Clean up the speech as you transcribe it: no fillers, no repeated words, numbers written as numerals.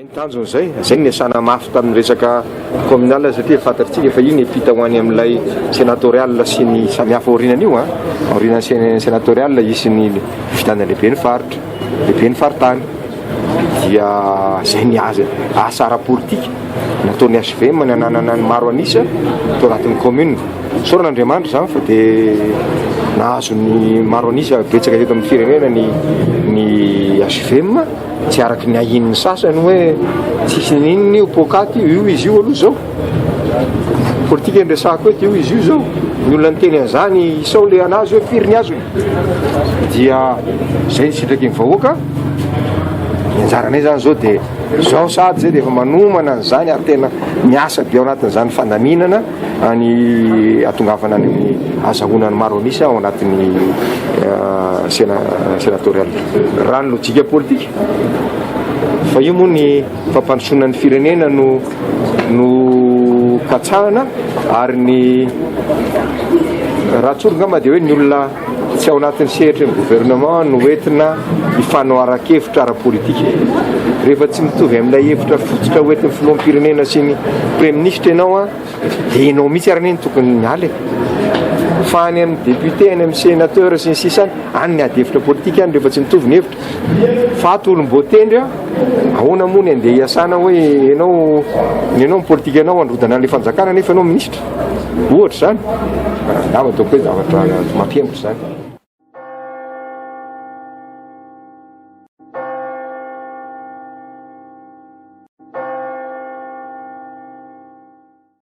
Ny tanjona izay, izay no niasana mafy tamin'ny resaka communal satria fantatritsika fa iny hiampita ho any amin'ilay senatorial sy ny samihafa aorianan'io an, aorianan'ny senatorial hisy ny fifidianana lehiben'ny faritra, lehiben'ny faritany, dia izay ny aza asa ara-politika nataon'ny HVM ny hananana ny maro an'isa tao anatin'ny commune. Isaorana Andriamanitra izany fa dia nahazo ny maro an'isa betsaka teto amin'ny firenena ny ny HVM. Tsy araka ny ahian'ny sasany hoe tsisy n'inona io poakaty io, io izy io aloha izao. Politika no resahako eto, io izy io izao. Ny olona niteny an'izany isao le anazy hoe firy ny azony. Dia izay ny sitraky ny vahoaka. Ny anjaranay izany izao dia izao sady izay dia efa manomana an'izany ary tena miasa be ao anatin'izany fandaminana. any hatongavana any amin'ny azahoana ny maro an'isa ao anatin'ny sénatorial. Raha ny lojika politika, fa io moa ny fampandrosoana ny firenena no no katsahana ary ny raha tsory ngamba dia hoe ny olona tsy ao anatin'ny sehatry ny gouvernement no entina hifanoharan-kevitra ara-politika. Rehefa tsy mitovy amin'ilay hevitra fototra hoentin'ny filoham-pirenena sy ny praiminisitra ianao an, dia ianao mihitsy ary anie no tokony miala e. Fa any amin'ny député, any amin'ny sénateur sy ny sisa any, any ny ady hevitra politika any rehefa tsy mitovy ny hevitra. Fa ato olom-boatendry an, ahoana moa ny andeha hiasana hoe ianao, ny anao ny politikanao handrodana an'ilay fanjakana nefa ianao minisitra. Ohatra izany. Angamba ataoko hoe zavatra mampihemotra izany.